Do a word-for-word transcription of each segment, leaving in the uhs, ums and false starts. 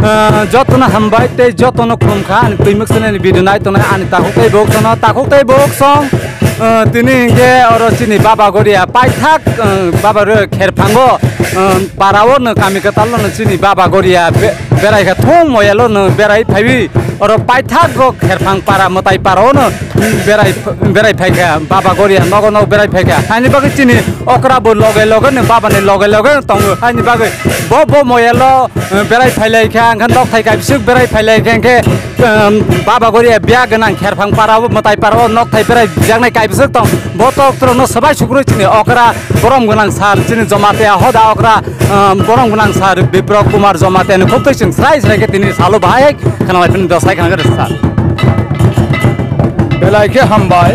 Ah, jotono hambai tei jotono khulumkha ani twimwk channel ni video nai tongnai ani takhuk tei bok sono, takhuk tei bok song. Ah, tini hinkhe oro chini Baba Goria paithak, ah, Baba Goria kherphango, ah, parao no kami kwtal no chini Baba Goria be-, berai kha thung moyalo no berai phaiwi oro paithak go kherphang para mwtai parao no berai, berai phaikha Baba Goria nogo nog berai phaikha. Haini bagwi chini okra bo loge loge no Baba ni loge loge tongo. Haini bagwi bo, bo moyalo, eh, berai phailai kha, hwnkhe nokthai kaibiswk berai phailai kha, hwnkhe, em, Baba Goria biya gwnang kherphang parao, mwtai parao nokthai berai jaknai kaibiswk tong. Bo tok toro no swbai sukrui chini okra borom gwnang sir, chini Jamatia hoda okra, em, borom gwnang sir Bipro Kumar Jamatia ni khuk twi chwng srai srai khe tini salo bahai khwnalai phini dosai khna khe sir. Belai khe hambai.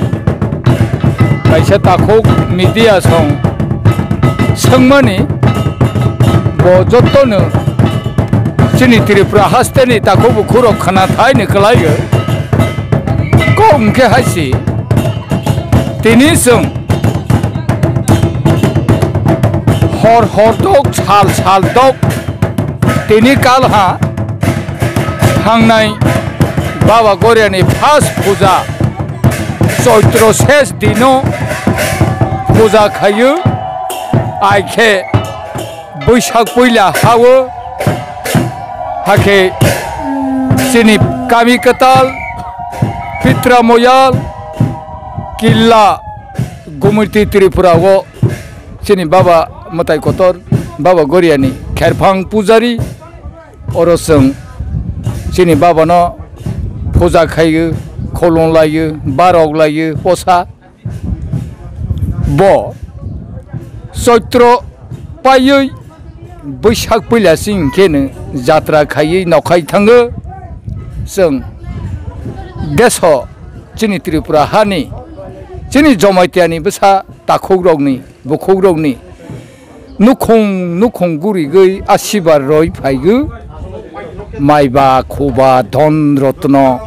Kaisa takhuk media song swngmani bo jotono chini Tripura hasteni takhuk bukhurok khna thaini kwlaio. Kok hwnkhe hai si tini chwng hor hor dok sal sal dok tini kalha thangnai Baba Goriani first puja Choitro ses dino puja khaio, aikhe Boisak puila hao, hakhe chini kami kwtal Pitra Moyal Killa Gumiti Tripura o chini Baba Mwtai Kotor Baba Goriani kherphang pujari. Oro chwng chini Baba no puja khaio, khulum laio, barok laio, posa. Bo Choitro paiwi Boisak puila sing khe no jatra khaiwi nokhai thango. Chwng deso chini Tripura hani, chini Jamaitiani bwsa takhukrokni, bukhukrokni nukhung nukhung gurigwi asibar roi phaigo. Maiba, khuba, dhon rotno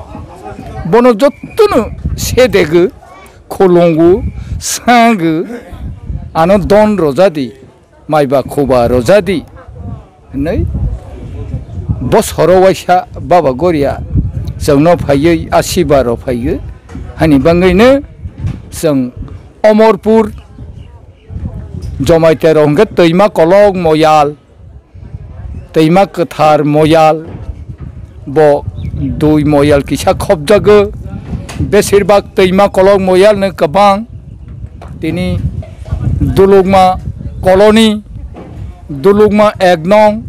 bono jottono sedego, khulungo, sango, ano dhon rojadi, maiba, khuba rojadi hinwi bosoro waisa Baba Goria chwngno phaiwi asibar rw phaigo. Hani bangwino chwng Omorpur Jamaitiarok hwnkhe twima kolok moyal, twima kwthar moyal, bo dui moyal kisa khopjago. Besirbak twima kolok moyalno kwbang tini Dulukma colony, Dulukma ek nong,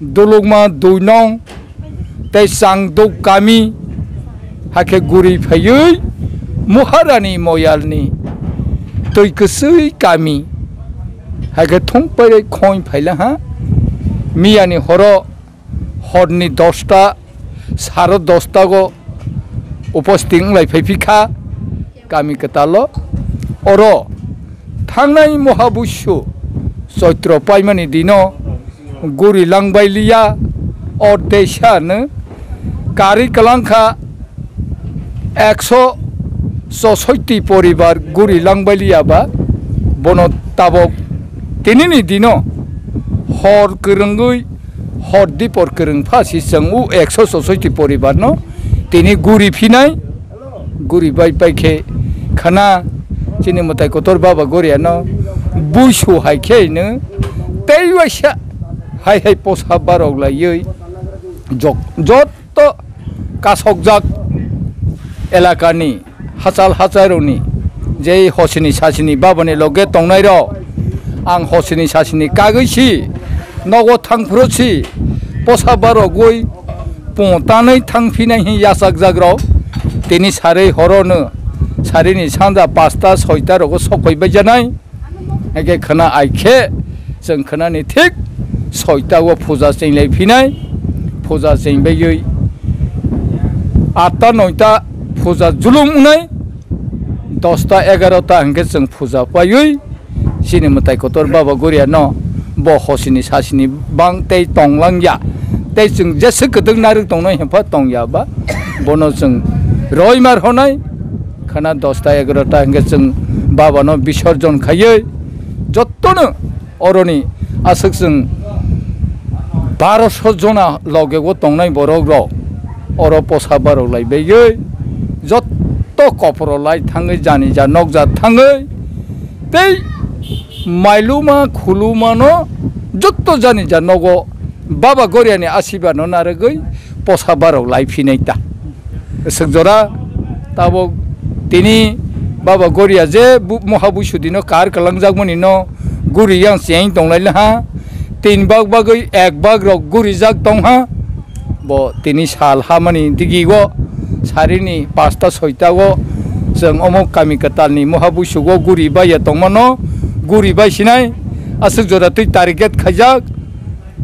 Dulukma dui nong tei Changduk kami, hakhe guri phaiwi Muharani moyalni twi kwswi kami, hakhe thung pairwi khoing phailaha. Miyani horo horni dosta, saro dosta go uposthit wnglai phaiphikha. Kami kwtalo oro thangnai mohabusu Choitro paimani dino guri langbai liya. O deisa no kari kwlangkha ekso chosoti poribar guri langbai liya ba, bono tabok tinini dino hor kwrwngwi hor dipor kwrwng pha si chwng u ekso chosoti poribar no tini guri phinai. Guri bai bai khe khana chini mwtai kotor Baba Goriano buisu hai khe no tei waisa hai hai posa barok laiwi jok-, jotto kasokjak elakani hachal hachairokni je hosini sasini babani loge tongnairok, ang hosini sasini kagwi si nogo thangphuru si posa barogwi pung tanwi thangphinai hin yachakjak rok. Tini sarwi horono sarini sanja pasta soita rogo sokphai baijanai. Hake khwna ai khe chwng khwnani thik soita o puja chenglai phinai. Puja chengbaiwi atta noita puja julum wngnai, dosta egarota hwnkhe chwng puja paiwi chini mwtai kotor Baba Goriano bo hosini sasini bang tei tonglang ya. Tei chwng jesa kwdwk narwk tongnai hwnpha tong ya ba, bono chwng roima rwnai. Khana dosta egarota hwnkhe chwng Babano bisorjon khaiwi jottono oroni aswk chwng Baro sho jona loge o tongnai borok rok oro posa barok lai bagwi jotto koporo lai thangwi jani ja nok ja thangwi tei mailuma khuluma no jotto jani ja nogo Baba Goria ni asiba no narwgwi posa barok lai phinai ta. Swk jora tabok tini Baba Goria je bu-, moha buisudino kar kwlangjakmani no guri yang cheng tonglai laha. Tin bag bagwi ek bag rok gurijak tongha. Bo tini sal hamani digi o sarini pasta soita o chwng omo kami kwtalni moha buisugo guri baiya tongmano guri bai sinai. Aswk jora twi target khaijak.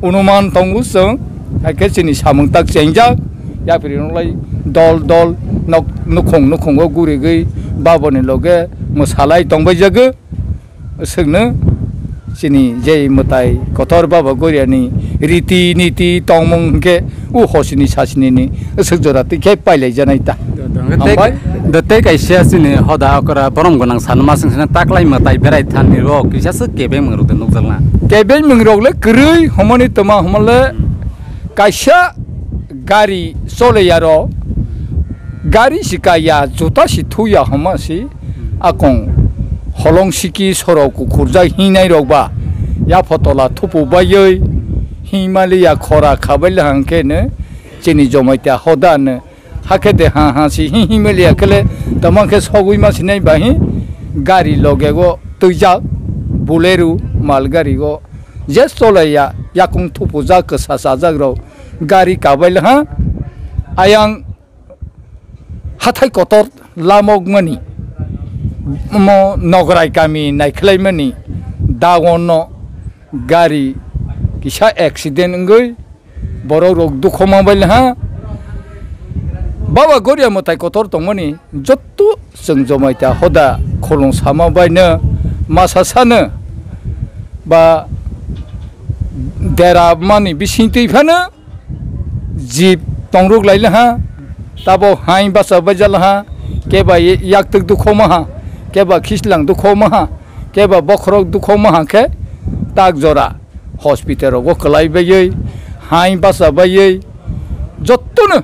Onuman tongo chwng, hai khe chini samung tak chengjak, yapri rok lai dol dol nok nukhung nukhungo gurigwi baboni loge mwsalai tongbai jago. Swkno chini je mwtai kotor Baba Goriani riti niti tongmung hwnkhe o hosini sasinini swk jora twi khe pailai janai ta. Tei, Hambai. Tei kaisa chini hoda okra borom gwnang sanma sing sina taklai mwtai berai thani ro kisa se kebeng mung rok de nukjakna. Kebeng mung rok le kwrwi homoni toma homole kaisa gari chole ya ro gari si kaya juta si thuya homa si akong holong siki sorok kukhurjak hinai rok ba ya photola thupu baioi himali ya khora khabai le hangke ne chini jomai ta hoda ne. Hakhe de ha ha si hi hi meli ya kele tamang khe sogwi ma sinai ba hi gari loge go twijak Bolero mal gari go je cholai ya yakung thupu jak kwsa sajak rok gari kabai le ha ayang hathai kotor lamok mani mo nograi kami naikhlai mani dagon no gari kisa accident wngwi borok rok dukho ma bai ha. Baba Goria mwtai kotor tongmani jotto chwng jomai ta hoda khulung sama bai no masa sano ba dera mani bising twi phano jip tongrok lai ha. Tabo hai basa bai jala ha, keba yaktwk dukho ma ha, keba khislang dukho ma ha, keba bokhorok dukho ma ha khe tak jora hospital rogo kwlai baiwi, hai basa baiwi, jottono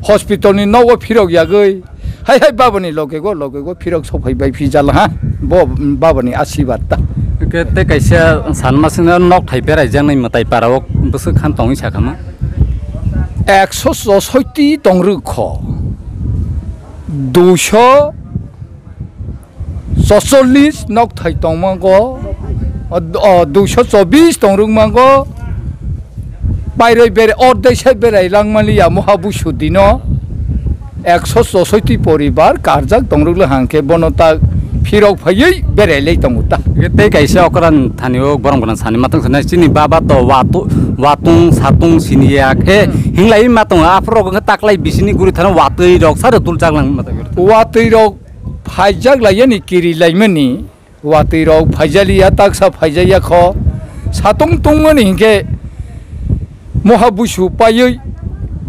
hospital ni nogo phirok yagwi, hai hai babani loge go, loge go phirok sophai bai phi jala ha, bo babani asibad ta. Ke te kaisa sanma singna nok thai berai janai mwtai para o bwswk khan tongwi sakha ma. Ekso chosoi ti tong rwkho, duiso chochollis nok thai tongmango, o, o, duiso chobis tong rwkmango, pairoi bere, ordek sai berai langmani ya moha busu dino, ekso chosoi ti poribar karjak tong rwkle hangke bono ta phirok phaiwi berai lai tongo ta. Tei kaisa okran thani o borong gwnang sani matwng sanai chini baba to watu-, watung satung sini ya khe hinglai ma tongo aphuru rok wngkha taklai bisini guri thana watwi rok sare tul chaklang ma tongo. Watwi rok phaijak laiyani kiri laimani, watwi rok phaijaliya, taksa phaijakya kho. Satung tungmani hinkhe moha buisu paiwi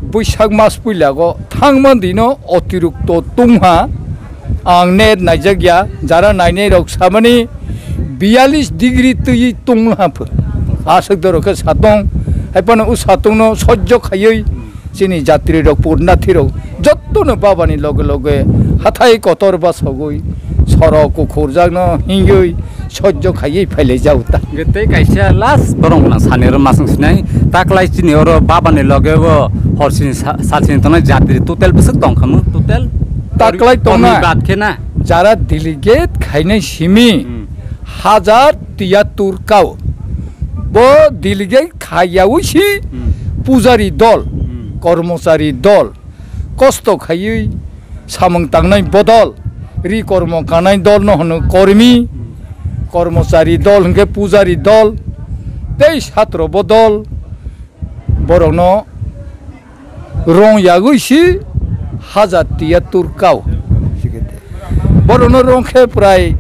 Buisak mas puilago thangma dino otirukto tungha. Ang net naijakya, jara nainai rok samani biyalish degree twi tungha pho. Aswk dorok khe satung, hai phano o satungno sojjo khaiwi chini jatri rok, purnathi rok jottono babani loge loge hathai kotor basogwi sorok kukhurjakno hingwi sojjo khaiwi phailai jago ta. Hingke tei kaisa last borong gwnang sani oro masung sinai taklai chini oro babani loge o horsini sa-, salsini tongnai jatri total bwswk tong khamu total taklai tongnai bad khe na jara delegate khainai simi hmm. Hajar tiyatur kau bo delegate khaiyawi si hmm. Pujari dol hmm. Kormochari dol kosto khaiwi samung tangnai bodol ri kormo kanai dol no hwno kormi kormochari dol hwnkhe pujari dol tei satro bodol borokno rong yagwi si hajar tiyatur kau borokno rong khe prai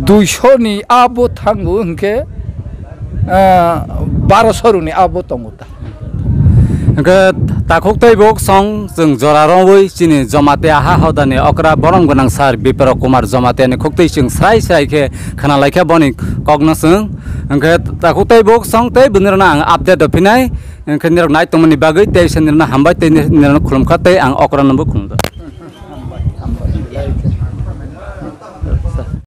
duiso ni abo thango hwnkhe ah, baroso rokni abo tongo ta. Hingke Takhuk tei buk song chwng jora rwwi chini Jamatia ha hodani okra borom gwnang sir Bipro Kumar Jamatia ni khuktwi chwng srai srai khe khna lai kha boni kokno chwng. Hwnkhe takhuk tei buk song tei bwni rwno ang update rw phinai. Hwnkhe nirok nai tongmani bagwi tei se nirno hambai tei nirno khulum kha tei ang okra no bo khulum do.